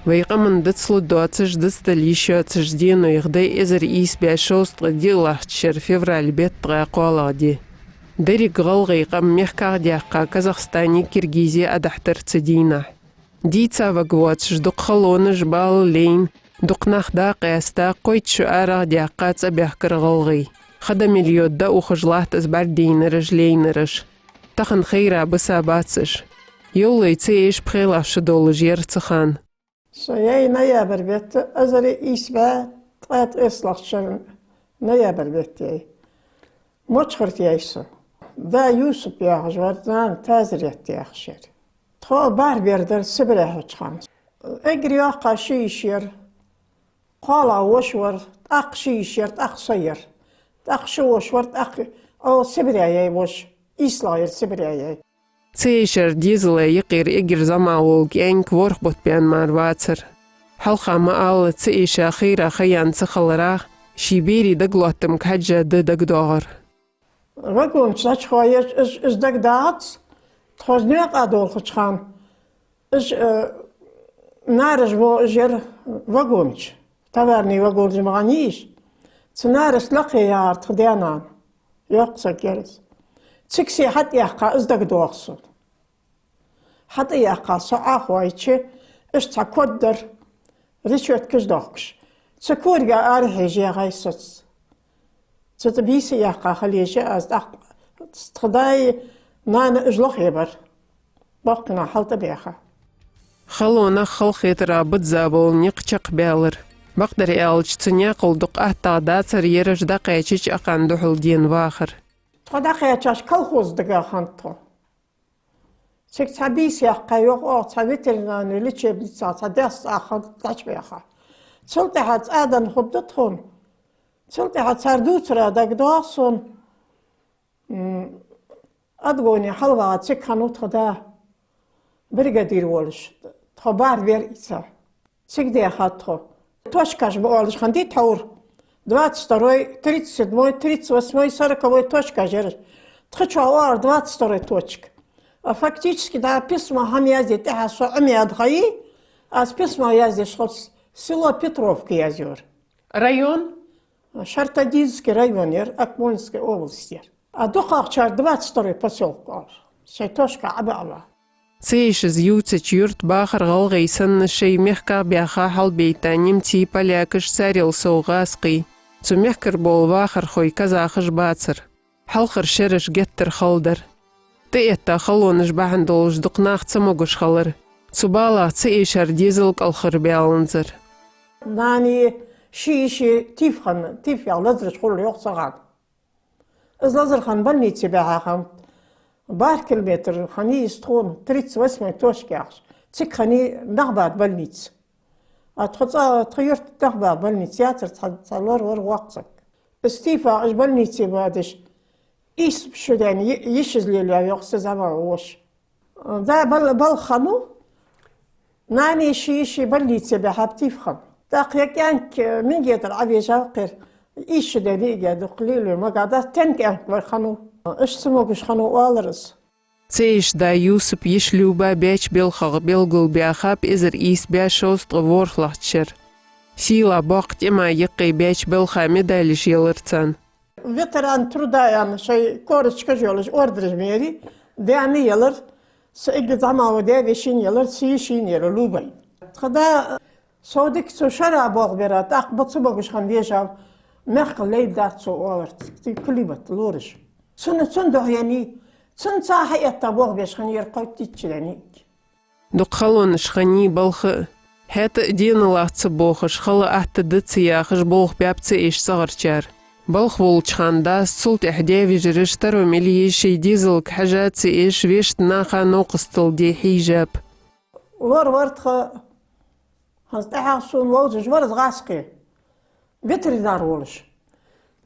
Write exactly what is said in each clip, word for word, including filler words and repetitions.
Вай къаман дицлургдоацаш, дицдала йиш йоацаш денойх да эзар ийс бӀаь шовзткъа диълагӀча шера февраль бетта ткъаь кхоалагӀа ди. Деррига гӀалгӀай къам мехках даьккха Казахстане, Киргизе Ӏодахьийтар цу дийнахьа. Дийца ваьнна воацаш дукха халонаш, бала лайна, дукха нах дӀакъаьста, кхойтта шу арагӀа даьккха цӀабаьхкар гӀалгӀай. Ха да мел йода ухаш латт из бӀаргадайнараш, лайнараш. Тахан хайра бисабац уж. Йовлой цу эша пхелагӀа шу долаш яр цу хана. Со яьй ноябрь бетта, эзар ийс бӀаь ткъаь ткъестлагӀча шера ноябрь бетта яьй. Мочхарта яьй со. Да Юсуп яхаш вар, нана Тазрет яхаш яр. Тхо бархӀ бер дар Сибре хьоча хана. Эггара йоккхагӀа ши йиша яр, кхоалагӀа воша вар, тӀаккха ши йиша яр, тӀаккха со яр. ТӀаккха ши воша вар, тӀаккха, о, Сибре яьй воша. ИйслагӀа яр Сибре яьй. Цу эшара дезала юкъера эггара зӀамагӀа вола кӀаьнк ворхӀ бутт баьнна мара вацар. Хьалха ма аллара, цу эша хайра ха яьнна ца хиларах, ший берий дагалоаттамга хьежжа да дагадоагӀар. Вагон чу зачхоаеш, из, из дагадоагӀац, тхо из наькъа долхача хана. Из, э, нанас мо из яр вагон чу, товарный вагон жимгӀанийш. Цу нанас лакхе яхар тха даь-нана. Йоккха саг яр из. Цига се хьатӀаяьккха, из дагадоагӀа сона. ХьатӀаяьккха со Ӏохайча, иштта цхьа код дар, решёткаш дохкаш. Цу корага арахьежа яьгӀай со. Цу тӀа бийса яьккха хила еза аз, тӀаккха тха даи нанаи уж лохе бар. Боккхийча наха хьалтӀабаьха. Халонах халахетара бизза бола никъ чакхбаьлар. Бакъдар аьлча, цу наькъал дукха аттагӀа дацар ераш дӀакхаьчача акхарна духьал дена вахар. Тхо дӀакхаьчача колхоз дага хиннад тхо. Цига цхьа бийса яьккхай, йоах, оаха цхьа ветеринарный лечебницах цхьа даьсса цӀа хиннад дӀачубаьха. Цул тӀехьагӀа цӀа денна хургда тхона. Цул тӀехьагӀа цар дувцар дагадоагӀа сона. М, Адгоне хьалвагӀа цига хиннав тха да, бригадир волаш, тхо бархӀ бер ийца. Цига даьхад тхо. Точкаш ма оалаш хиннадий тхьовра. Двадцать второй, тридцать седьмой, тридцать восьмой, сороковой точкаш яр уж. Тха чу оалар двадцать второй точка. А фактически да письмо хӀама язде тӀехьа со Ӏомадаьд хьай, аз письмо яздеш хилча, село Петровка язйора. Район? Шартадинский район яр, Акмолинской область яр. А дукхагӀчар двадцать второй посёлок оал. Шоай точка Ӏобаала. Цу эшаца ювцача юрта бахар гӀалгӀай санна шоай мехках баьха хьалбайта немций, полякаш, царел сов гӀазкхий. Цу мехкара бола вахархой казахаш бацар. Хьалхара шераш геттара хала дар. ТӀаэтта халонаш бахьан долаш дукха нах ца могаш хилар. Цу балах цу эшара дезал кӀалхарбаьннабар. Нанеи ши йишеи тиф хинна, тиф яха лазараш хулар йоах цу хана. Из лазар хинна больнице баьхьа хиннаб. БархӀ километр хиннай из тхона, тридцать восьмой точка яхаш. Цига хиннай нах баьха больница. А тхо цӀа, тха юрта нах баьха больница яцар, цхьа, цхьа лор вар воккха саг. Из тифах уж больнице бадаш, ийс шу даьнна, йи-, йишас лелаяьй йоах са зӀамагӀа воша. Да, бал-, балха хиннав. Нанеи ши йишеи больнице баьхьаб тиф хинна. ТӀаккха ер кӀаьнк, э, мингетар Ӏовежав кхера. Ийс шу даьнна йиӀига дукха лелае магадац, тен кӀаьнк вар хиннав. Иштта ца могаш хиннав оалар из. Цу эша да Юсупа йиша Люба баьча балхах белгалбаьхаб эзар ийс бӀаь шовзткъа ворхӀлагӀча шера. Сийлахь боккха тӀема юкъе баьча балха медалаш елар царна. Ветеран труда аьнна шоай корочкаш йолаш орденаш ма ярий, даьна елар, са эггара зӀамагӀа вола даь-вешийна елар, са йишийна елар Любай. Тха да сов дика цу шера болх бера, тӀаккха ба ца могаш хинна вежав, мехках лайндац цо оалар, цига климат лораш. Цунна, цунна духьа еннай, цунца хьаэтта болх беш хиннаяр кхойтта шу даьнна йиӀиг. Дукха халонаш хиннай балха а. ХӀаьта а денал лаца бохаш, хала атта да ца яхаш, болх баьб цу эша цӀагӀарчар. Балха волча хана дас, цул тӀехьа даь-вежараш таро мел еш, шоай дезалга хьежа цу эша вешта наха новкъостал де хьежаб. Лор вар тха, хӀанз тӀехьагӀа сона вовзаш вар из гӀазкхи, ветеринар волаш.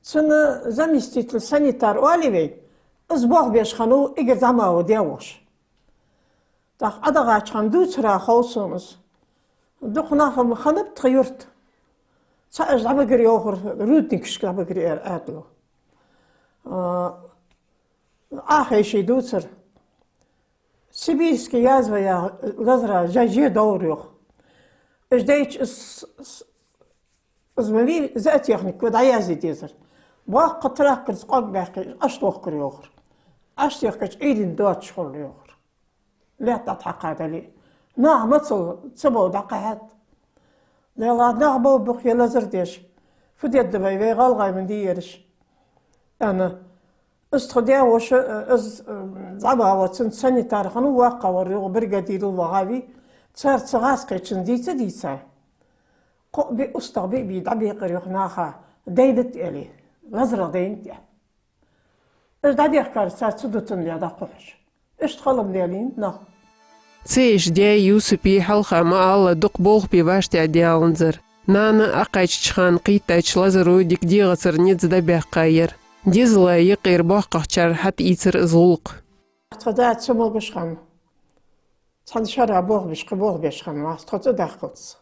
Цун заместитель санитар оалий вай, из болх беш хиннав эггара зӀамагӀа вола даь-воша. ТӀаккха Ӏодахача хана дувцар хов сона из. Дукха нах ма хиннаб тха юрта. Цхьа уж дӀабигар йоахар, рудникашка дӀабигар ер Ӏаьдало. А, Ӏохайший дувцар. Сибирский язва яха лазар жа-, же довр йоах. Уж дайча из, из, из ма вий, зоотехник ва дӀаязде дезар. Боккха тракторца къог баьккхе, Ӏаш тохкар йоахар. Ӏаш техкача Ӏуйранна доацаш хул йоахар. Лаьтта дӀатӀахьакха дале. Нах мацал ца бов дӀакхахьат. Дела, нах бов бух е лазар деш. Фу дергда вай, вай гӀалгӀай ма дий ераш. Ана, из тха даь-воша, э, из, э, зӀамагӀа ва, цун санитар хиннав, воккхагӀвар, юха бригадирал вагӀавий, цар цу гӀазкхечунца дийца-дийца, кхоъ-биъ, устагӀа биъ-биъ дӀабекъар юха наха, дайнад аьле, лазарах дайнад аьле. Уж дӀадехкар цар ца дутандаь дӀакхухьаш. Иштта хала ма даьлий нах. Цу эша даьй Юсупий хьалха ма аллара дукха болх бе вӀаштӀехьадаьннзар. Нана а кхаьчача хана кхийттача лазаро дика дегӀацара низ дӀабаьккха яр. Дезала юкъера боккхагӀчар хьатӀаийцар из гӀулакх. Тха да ца могаш хинна. Цхьан шера болх беш, кхы болх беш хиннавац, тхо цӀадаьккхалца.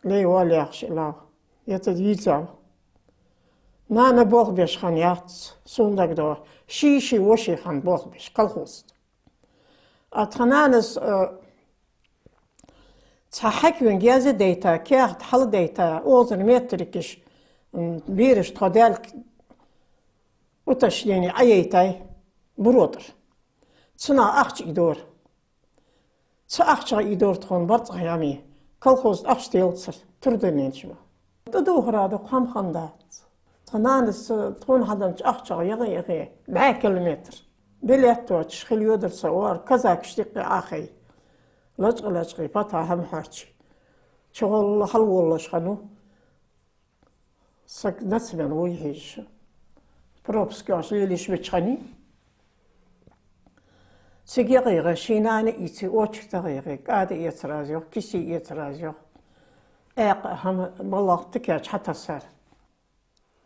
Лай валехаш илав, я ца дийцав. Нана болх беш хинна яц, сона дагадоагӀа. Ший-ший воший хинна болх беш, колхоза тӀа. А тха нанас, э, цхьа хьакимага язде дайта, каьхат хьалдайта, озар метрикаш, м, бераш тхо даьлга уточнени Ӏайайтай, буро тӀара. Цунах ахча ийдора. Цу ахчах ийдора тхона барзкъа хӀама, колхоза ахча телацар, трудоеменча ма. ТӀадувхара дукха хӀама хиннадац. Тха нанас тхона хьаденнача ахчах яхе-яхе, бӀаь километр. Билет тотташ хила йодара со, оара казакаш диккхе Ӏохайна. Лачкъа-лачкъа пата хӀама хьарчий. ЧӀоагӀа хьалволалуш хиннав. Саг нацменна вуй хьежаш. Пропуск йоацаш лелаш бича хиннай. Цига гӀайгӀа, ший нана ийце, очередь гӀайгӀа, кӀада эцар аз йоах, кисе эцар аз йоах. Экъа хӀама балагӀа тикача хьатасар.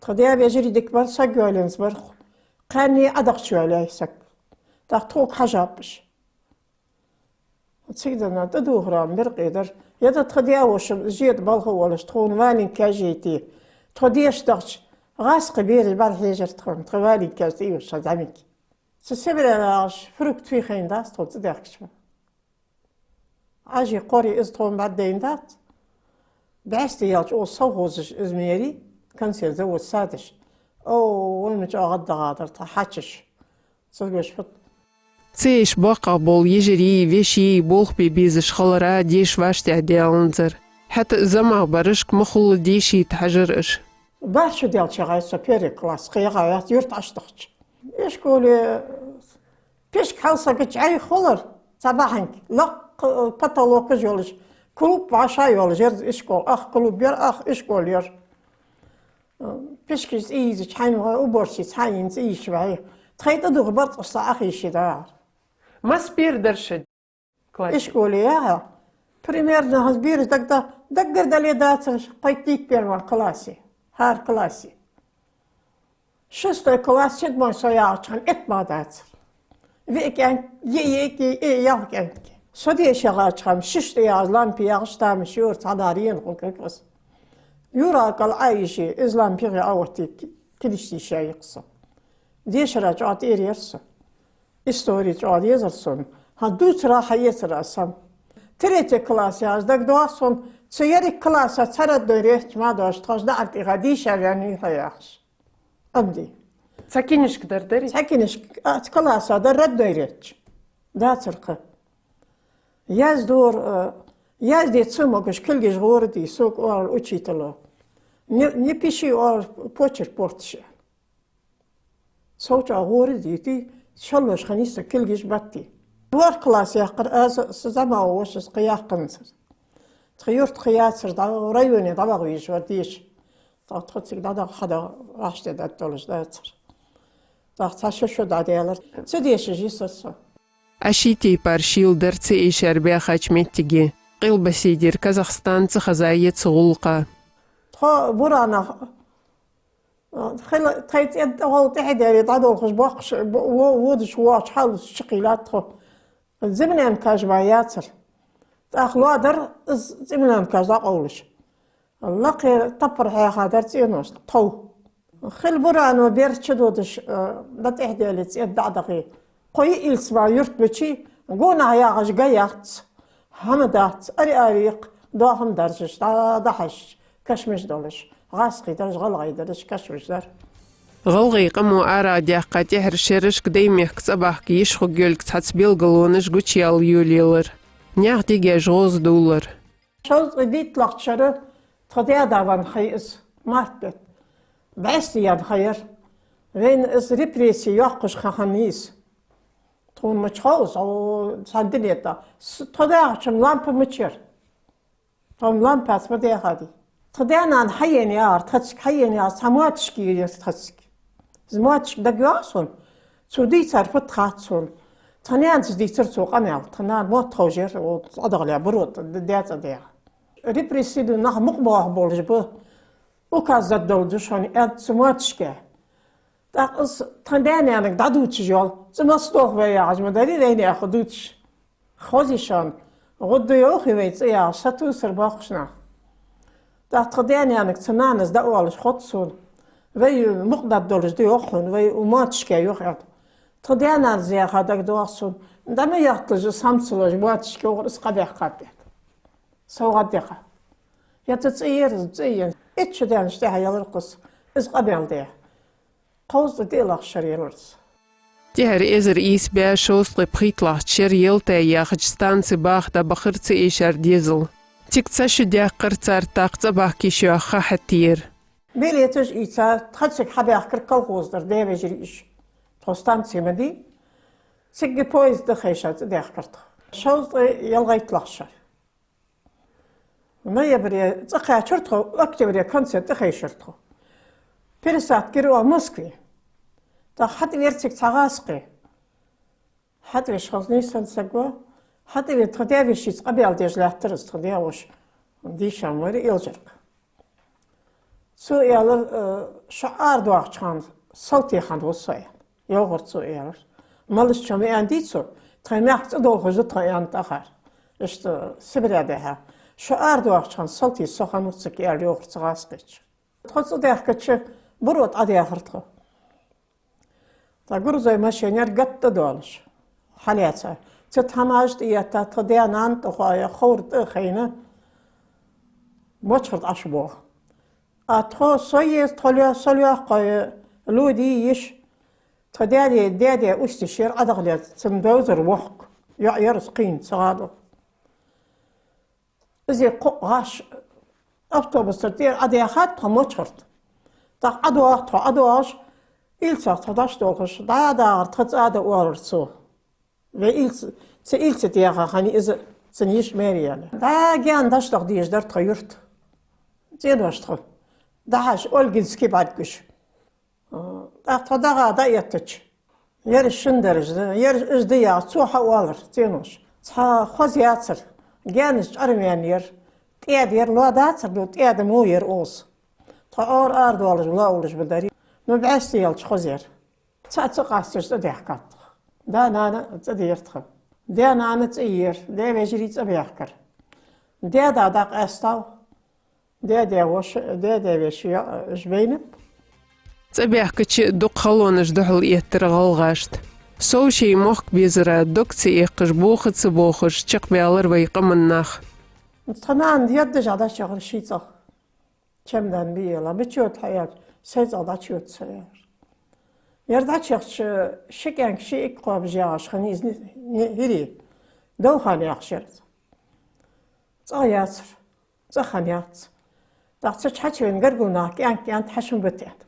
Тха даь-вежарий дика бар, саг йоалаенза бар. Кхаьнне Ӏодахача йоалаяьй саг. ТӀаккха тхога хьажаб уж. Цига денна тӀадувхара беркъе дар. Я да тха даь-воша жеда балха волаш, тхона валенкаш яйте. Тхо деша дахча, гӀазкхий бераш бӀарахьежар тхона, тха валенкаш тӀаювхаш зӀамига. Цу Сибре вагӀаш фрукт фийхайнадац тхо цӀадаьхкача. Ӏажий, кхорий из тхона бӀаргадайнадац. БӀаьсти яьлча оаха совхозаш из мери, консервный завод садаш. О, вай ма чӀоагӀа гӀаддагӀа дар тха хьачаш. Ца гуш фуд. Цу эша боккхагӀбола йижарий, веший болх бе безаш хилара деша вӀаштӀехьадаьннзар. ХӀаьта зӀамагӀбарашка ма хулла дешийта хьажар уж. БархӀ шу даьлча яьгӀай со первый класс, кхы яьгӀай аз юрта Ӏаш дахча. Ишколе пишк хьалсагача Ӏайха хулар, цхьа бахьанка, лакха, э, потолокаш йолаш, клуб вӀашагӀйоалаш яр ишкол, ах клуб яр, ах ишкол яр. Пишкаш цӀийзача хьайна вай уборщица хьайна цӀийш вай. Тхай тӀадувха барзкъаш са Ӏохайше дагӀар. Масса бер дар шо классе? Ишколе яхьа. Примерно хӀанз бераш дагда-, даггара дале дацар кхойтта-дийтта бер вар классе. ХӀара классе. Шестой класс, седьмой со яхача хана итт ма дацар. Виъ кӀаьнк, е, е, е, е, ялх кӀаьнк. Со деша яхача хана шишта яхаш, лампе яхаш тамаш йора, цхьанахьа рена хул кӀалкӀас. Юра кӀал Ӏайше, из лампе гӀе а ватте, килиш тийша йикх со. Дешара чӀоагӀа тӀера яр со. Истори чӀоагӀа дезар сона. ХӀанз дувцара хьаэцар аз хӀама. Третий класс яхаш дагадоагӀа сона, цу еррига класса цхьа родной речь ма дош, тхоаш наӀар тӀехьа дийша ваьннавий хьо яхаш. Амди. Цхьа кинишка дар дарий? Цхьа кинишка, а, цу класса дар родной речь. Дацар кхы. Яздора, а, язде ца могаш кулгаш гӀорадий, сога оал учитело. Не, не пиши, оал, почерк портишь. Сов чӀоагӀа гӀорадийти, шаллош хиннай са кулгаш батти. ВорхӀ класс яьккхар аз, са зӀамагӀа вошас кхы яьккханзар. Тха юрта кхы яцар, дӀа-, районе дӀаваха везаш вар деша. ТӀаккха тхо цига дӀадаха, хьадаха, вӀаштӀехьа дӀатӀадолаш дацар. ТӀаккха цхьа шо-шо дӀадаьлар. Цу дешаш йисар со. Ӏа ший тайпара шийла дар цу эшара баьхача моттиге. Къилбаседера Казахстан ца хеза еццу гӀулакха. Тхо Буранах, а, хила, тхай цӀен тӀа гӀолла тӀехьадаьле дӀадолхаш боккхаш, бо-, во-, водаш воагӀача хьалус чукхийллад тхо. Землянкаш ма яцар. ТӀаккха лоадар из землянкаш дӀакъовлаш. Лакхера таппар хьаьха дар цӀенош тхов. Хила Бурано бер чудодаш, э, дӀатӀехьадаьле цӀен дӀадахе. Кхо йиъ-ялх саг юрта бичи, гонахьа ягӀаш га яц. ХӀама дац, ари-ари йикх, Доахан даржаш, дӀа-, дӀахьажаш, кашамаш долаш, гӀазкхий дарж, гӀалгӀай дарж, кашамаш дар. ГӀалгӀай къамо арагӀдаьккха тӀехьарча шерашка Даймехка цӀабахка йиш хургйолга цхьацца белгалонаш гучаяла йолаелар. Наьха дегаш гӀоза дувлар. Шовзткъе дийтталагӀча шера тха даь-да венна ха я из, март бетта. БӀаьсти яьнна ха яр. Вайна из репресси йоаккхаш ха хиннай из. Тхона мича хов из, о, цхьан дунен тӀа. С-, тхо дагӀача хана лампа мича яр? Тхона лампаца ма даьхадий. Тха даь-нана хьаена яр тха цига, хьаена яр, цхьа моттигаш яр тха цига. Из моттигаш дагайоагӀа сона. Цо дийцар фуд хац сона. Тха наьнаца дийцар цо къамаьл. Тха нана мотт ховш яр, о, цӀадагӀале, Буро тӀа, д-, даь цӀадаьха. Репрессированни нах мукъа боахаш болаш ба. Указ даддалаш да шоана, аьннад цу моттигашка. ТӀаккха из тха даь-нанага дӀадувцаш йола цӀи массадолча вай яхаш ма дарий, вайнаьха дувцаш. Хозий шоана, гӀудда йоахий вай цӀи яхаш, сатувсар боаккхаш нах. ТӀаккха тха даь-нанага цу нанас дӀаоалаш ховц сона. Вай мукъа даддалаш да йоах хьона, вай у моттигашка йоах аьнна. Тха даь-нанас яьха дагадоагӀа сона. ДӀа ма яхталаш, из хӀама ца луш, моттигашка йоахар из къабаьккхаб аьнна. СовгӀат дехар. Е цу цӀи яр из, цӀи яр. Итт шу даьннача тӀехьа ялар-кх из, из къамаьл даь. Кховзткъеи диълагӀча шера ялар из. ТӀехьара эзар ийс бӀаь шовзткъеи пхийтталагӀча шера Ялтай яхача станце баха дӀабахар цу эшара дезал. Цига цхьа шу даьккхар цар, тӀаккха цӀабахка йиш йоаха ха хьаттаяр. Билеташ ийца, тха цига хьабаьхкар колхоза тӀара даь-вежарий уж. Тхо станце ма дий. Цига поезд тӀа хайша цӀадаьхкар тхо. Шовзткъеи ялхайтталагӀча шера. Ноябре цӀакхаьчар тхо, октябре конце тӀахайшар тхо. Пересадка яр оаха Москве. ТӀаккха хьатӀавера цига цхьа гӀазкхи. ХьатӀавеш хоза нийсса саг ва. ХьатӀавена тха даь-вешийца къамаьл деш латтар из тха даь-воша. Дийша ма вар Элжаркъа. Цо аьлар, э, шо арадоагӀача хана салте хиннав со, аьнна. Йоахар цо, аьлар. Малаш чу ма аьннадий цо, тхоай мехка цӀи долхаш да тхо, аьннад тӀаккха. Иштта Сибре дӀахьа. Шо арадоагӀача хана салте со хиннав цига, аьлар, йоахар цу гӀазкхичо. Тхо цӀадаьхкача Буро тӀа Ӏодаьхар тхо. ТӀаккха грузовой машина яр гатта долаш хьалаьца. Цу тхьамаш тӀаэтта, тха даь-нана тӀахоая, ховр тӀа а хайна, Мочхара тӀа Ӏаш боху. А тхо со еза, тхо лоьху, со лоьху кхоя лоди йиш. Тха даь-даь, даь-даь усташ яр, Ӏадахале цун дозар вохк. ЙоӀ яр из кхийна, ца гӀадо. Из кхоъ гӀаш автобуса тӀера Ӏодаьхад тхо Мочхара тӀа. ТӀаккха ӀодоагӀа тхо, ӀодоагӀаш, Ильцах тхо дӀаш долхаш, дӀа а дагӀар тха цӀа да, оалар цо. Вай Ильц-, цу Ильце тӀехьа хиннай из, цун йиш Марьяна. ДӀа гаьна дӀачудаха дезаш дар тха юрта. ЦӀенош тхо. ДӀахьажа Ольгинский бӀаргагуш. ТӀаккха тхо дагӀа дӀаэттача, ераш шин дараш да, ераш уж да яхаш, цо хьаоалар цӀенош. Цхьа хоза яцар, гаьнаш чӀарваьнна яр, тӀаьда яр, лоа дацар, ну, тӀаьда мо яр укхаза. Тхо Ӏора арадоалаш, лоа уллаш ма дарий. Ну, бӀаьсти ялча хоза яр. Цхьаъ ца къасташ цӀадаьхкад тхо. Да-нана цӀадера тха. Даь-нана цӀаера, даь-вежарий цӀабаьхкар. Даь-да дӀакъаьстав. Даь-даь-воша, даь-даь-веший йоӀ уж байнаб. ЦӀабаьхкача дукха халонаш духьал эттар гӀалгӀашта. Сов шоай мохк безара дог ца эккхаш, боха ца бохаш, чакхбаьлар вай къаман нах. Тха нана яддаш дӀачуяхар ший цӀагӀа. Чемодан бе ела, мича йода хьо аьлча, сай цӀагӀа дӀачуйода со, аьлар. Ер дӀачуяхача, ши кӀаьнк, ши ик кхобаш ягӀаш хиннай из ни-, ни-, хӀирий. Довхан яхаш яр из. ЦӀагӀа яцар. ЦӀагӀа хиннаяц. ТӀаккха цу чу хьачувена гаргара нах кӀаьнк-кӀаьнк хьачубита аьнна.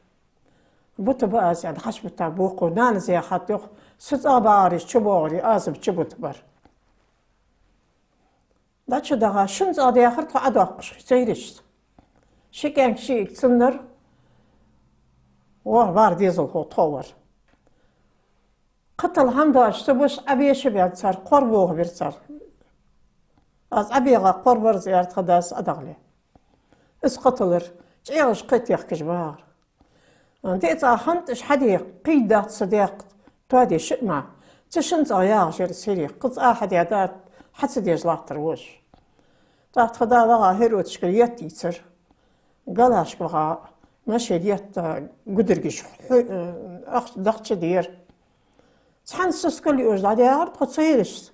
Бита ба аз аьнна, хьачубита боху. Нанас яхад йоах, са цӀагӀа багӀараш чубоагӀаре, аз-м чубита бар. ДӀачудаха, шин цӀагӀа даьхар тхо Ӏодоаккхаш, церишца. Ши кӀаьнк, ши ик цунна дар, ворхӀ-бархӀ дезалхо тхо вар. Кхытал хӀама доацаш ца беш, Ӏобеша баьнна цар, кхор бохабир цар. Аз Ӏобеха кхор бар из, аьлар тха дас, Ӏодахале. Из кхыталар, чӀегӀаш кхетехкаш багӀар. ТӀе цӀа хантӀаш хьаде, кхийдац са дехк, тоаде шиъ ма. Цу шин цӀагӀа ягӀаш яр из хӀирий, кхы цӀа хьадаьдац, хьа ца деш латтар вож. ТӀаккха тха да ваха хӀироташкара етта ийцар. Галашка ваха, машен етта, гударгаш хьу-, э, ахча дахча дера. Цхьан сискал юаш дӀадаьгӀар тхо церишца.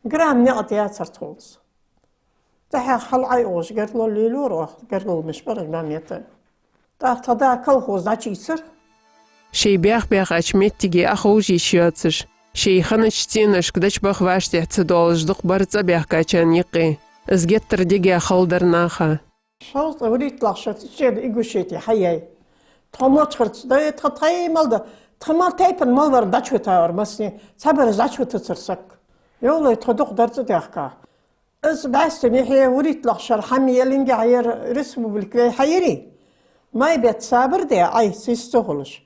Грамм никъ тӀа яцар тхона из. ТӀехьагӀа хьалъайгӀаш гаргало лелавир оаха, гаргало мишта бар, мамета. ТӀаккха тха да колхоз дӀачуийцар. Шоай баьха-баьхача моттиге Ӏоховша йиш йоацаш, шоай хиннача цӀеношка дӀачубаха вӀаштӀехьа ца доалаш дукха бар цӀабаьхкачарна юкъе. Из геттара дега хала дар наха. Шовзткъеи вурийтталагӀча шера Ингушете хьаяьй. Тхо Мочхарта, да, тха тхоай мел да, тха мел тайпан мел вар дӀачувитавар массане, цхьабараш дӀачувитацар саг. Йовлой, тхо дукха дар цӀадаьхка. Из бӀаьстенахьа вурийтталагӀча шера хьа мел яллинге хьаяр, республика вай хьайирий. Май бетта сабар де, Ӏайса йист ца хулаш.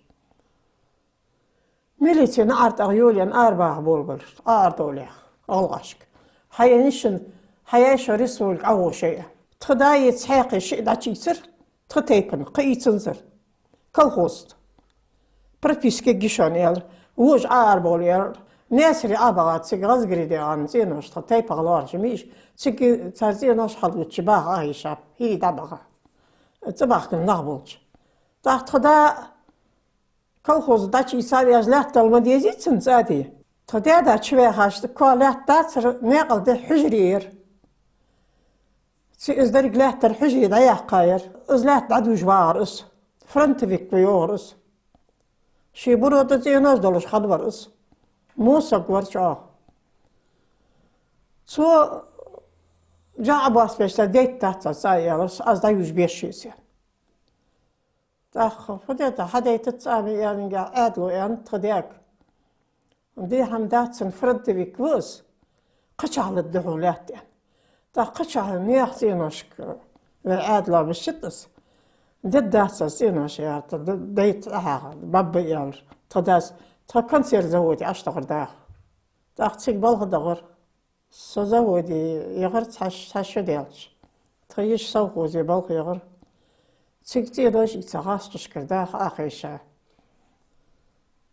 Милице наӀара тӀа йолаенна арабаха болабелар, Ӏоарадовлар гӀалгӀашка. Хьаяьннай шун, хьаяьй шо республика Ӏовошай. Тха даи цхьаькха шиъ дӀачуийцар, тха тайпан, кхы ийцанзар. Колхоза. Прописка ги шоана, аьлар. Вож Ӏоарабовла, аьлар. Наьсаре Ӏобаха цига гӀазгари дегӀан цӀенош тха тайпах лоархӀаш мийш. Цига цар цӀенош хьалгучча баха Ӏохайшаб, хӀирий дӀабаха. ЦӀабахкан нах болча. ТӀаккха тха да колхоз дӀачуийца веш лаьттал ма дезий цун цӀаде. Тха даь-да чуваьхача, тӀаккха лаьтта дацар, наькъал де хьужаре яр. Ци из деррига лаьттара хьужаре дӀаяьккхаяр. Из лаьтта дӀадувш вагӀар из. Фронтовик ва йоахар из. Ший буро тӀа цӀенош долаш хиннавар из. Во саг вар чӀоагӀа. Цо жа Ӏобоссабеш, са дайта дац цхьа цӀа, аьлар, аз дӀаювш беш я из. ТӀаккха фу де да, хьадайтац цӀа ма аьннинге, Ӏаьдало аьннад тха даьга. Де хӀама дац, цун фронтовик ва из, кхычахьа лургда хьона лаьтта, аьнна. ТӀаккха кхычахьа наьха цӀеношка вай Ӏаьдало башшит из. Дергдац аз цӀенош, аьлар, тха д-, дайта тӀехьагӀа, бабба, аьлар. Тха дас, тха консервни заводе Ӏочудахар даха. ТӀаккха цига балха дахар. Со заводе яхар цхьа ш-, цхьа шу даьлча. Тха йиша совхозе балха яхар. Цига цӀенош ийца гӀазкхашкара даха Ӏохайша.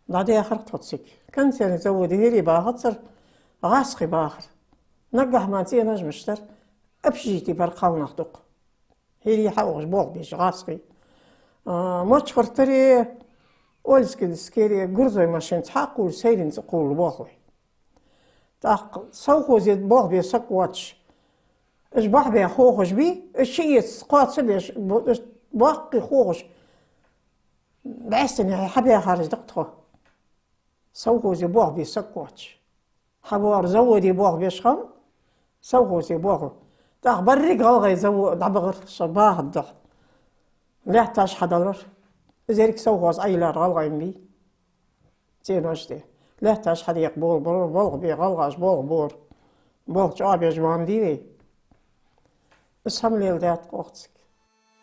ДӀадаьхар тхо цига. Консервни заводе хӀирий бахацар, гӀазкхий бахар. Наггахьа мара цӀенош мишта дар, общежитие бар кхалнах дукха. ХӀирий хьаухаш болх беш гӀазкхий. А, Мочхартари, Ольскинскери, гурзой машинаца хьакхувла, сайренца кхувла болх бой. ТӀаккха совхозе болх бе саг воацаш, уж бахьа бе хохаш бий, уж шиэца кхоачабеш, бо-, уж боккхий хохаш, бӀаьстенахьа хьабаьхараш да-кх тхо. Совхозе болх бе саг воацаш. ХьабоагӀар заводе болх беш хиннав, совхозе болх. ТӀаккха берригаш гӀалгӀай заво-, дӀабахар, со бахаргда. Лаьтташ хьадалар. Из еррига совхоз Ӏойиллар гӀалгӀай бий. ЦӀенош де. Лаьтташ хьадекъа болх бора, болх бе гӀалгӀаша болх бора. Болх чӀоагӀа беш ма дий вай. Из хӀама леладаьд-кх оаха цига.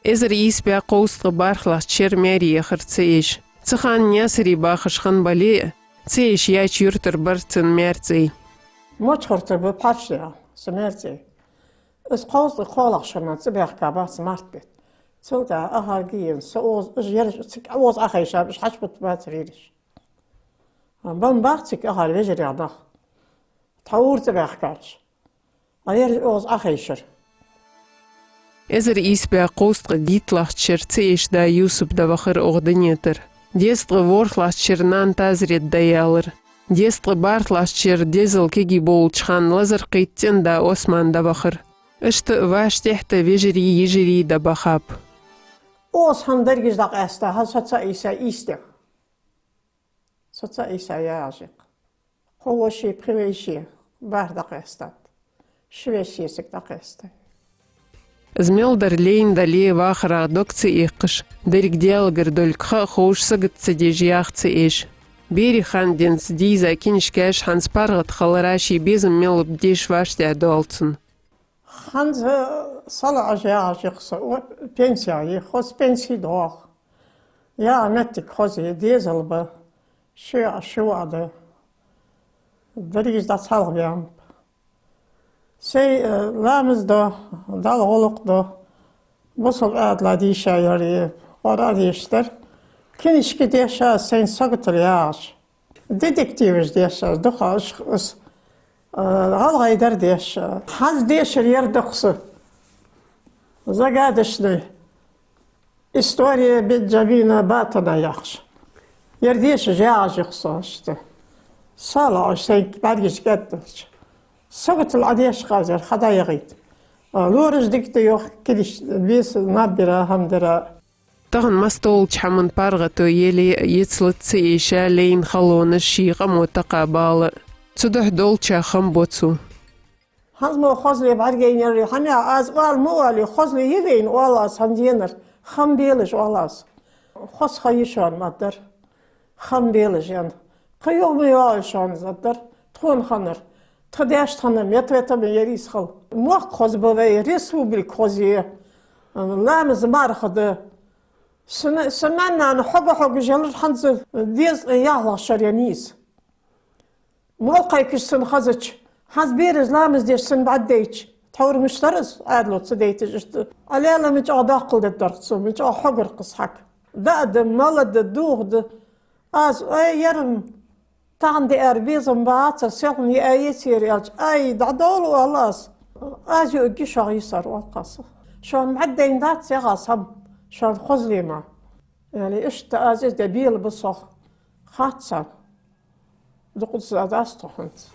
Эзар ийс бӀаь кховзткъеи бархӀлагӀча шера маьре яхар цу эша. Цу хана Наьсаре бахаш хинна бале а, цу эша яьча юртара бар цун маьра цӀей. Мочхартара ба пхьарчдаь са маьра цӀей. Из кховзткъеи кхоалагӀча шера цӀабаьхка бац март бетта. Цул тӀехьагӀа ахаргийна со оза, уж ераш цига оза Ӏохайшаб, уж хьачубутта бацар ераш. Бан бах цига ахар вежарий нах. Тхьа ура цӀабаьхкараш. Ӏа ераш оза Ӏохайшар. Эзар ийс бӀаь кховзткъеи дийтталагӀча шера цу эша да Юсуп дӀавахар укх дунен тӀара. Дезткъеи ворхӀлагӀча шера нана Тазрет дӀаялар. Дезткъеи бархӀлагӀча шера дезал кегий болча хана лазар кхийтта цӀен-да Осман дӀавахар. Иштта вӀаштӀехьа тӀа вежарий, йижарий дӀабахаб. Оза хӀама дерригаш дӀакъаьста, хӀанз со ца ийса ийстех. Со ца ийса яхаш я-кх. Кхо веший, пхи веший бархӀ дӀакъаьстад. Ши веший саг дӀакъаьста. Из мел дар лайна дале а, вахарах дог ца эккхаш, деррига Даьлагара долга ха а ховш, сагот ца деш ях цу эша. Берий хана денз дийза кинашкаш хӀанз паргӀата хиларах ший безам мел ба деш вӀаштӀехьадоал цунна. ХӀанз салаӀаш яхаш я-кх со, о, пенсех я, хоза пенси доагӀа. ЯхӀа моттиг хоза я, дезал ба, ши а, ши воӀ да. Дерригаш дӀа цхьалха баьннаб. Сай, э, ламаз до, Далла гӀулакх до, бусалба Ӏаьдала дийша яр, Къуръан дешаш дар. Кинашка дешаш, сайна саготал яхаш. Детективаш дешаш, дукха уж, уж, э, гӀалгӀай дар дешаш. ХӀанз дешар яр да-кх са. Загадочная история Бенджамина Баттона яхаш. Яр дешаш яхаш я-кх со иштта. СалаӀаш сайна бӀаргашка кӀаьддалча. Саготал Ӏодешаш хазар, хьадӀаяхийта. А, лораш дика да йоах, килиш беса наб бира, хӀама дира. Тахан массадолча хӀаман паргӀато еле, ецалца эша лейна халонаш ший къамо такха бала. Цудухьа долча хам бо цу. ХӀанз мо хозле бӀаргаяйнаяр, хӀана аз оал ма оалий, хозле я вайна, оал аз, хӀанз енар. Хам белаш, оал аз. Хоза ха я шоана ма дар. Хам белаш, аьнна. Кхы юха ма йоагӀий шоана, зад дар. Тхона ханар. Тха даьшта ханар, метта-ветта ма яр из хала. Мохк хоза ба вай, республика хоза я. Ламаз марха да. Са, са маьн-нана хьога-хьога ялар, хӀанз дезткъа ялхлагӀча шера яр из. Молла кхайкаш санна хезача, хӀанз бераш ламаз деш санна бӀаргадайча, тхьовра мишта дар из, Ӏаьдало ца дайташ иштта. Ӏа лела мичахьа доккхал дергдар цо, мичахьа хьогар кхы схьаг. Даа да, мала да, духьа да. Аз, ай, ер-м тахан диар безам бац, селхан яа ецар аьлча, ай, дӀадовла, оал аз. Аз юаргья шоана йисар, оал-кх аз. Шоана бӀаргадайна дац, яхаш хӀама, шоана хозле ма. Яьле, иштта аз из де белаб сох. Хац царна. Дукха деза дац тхо хӀанз.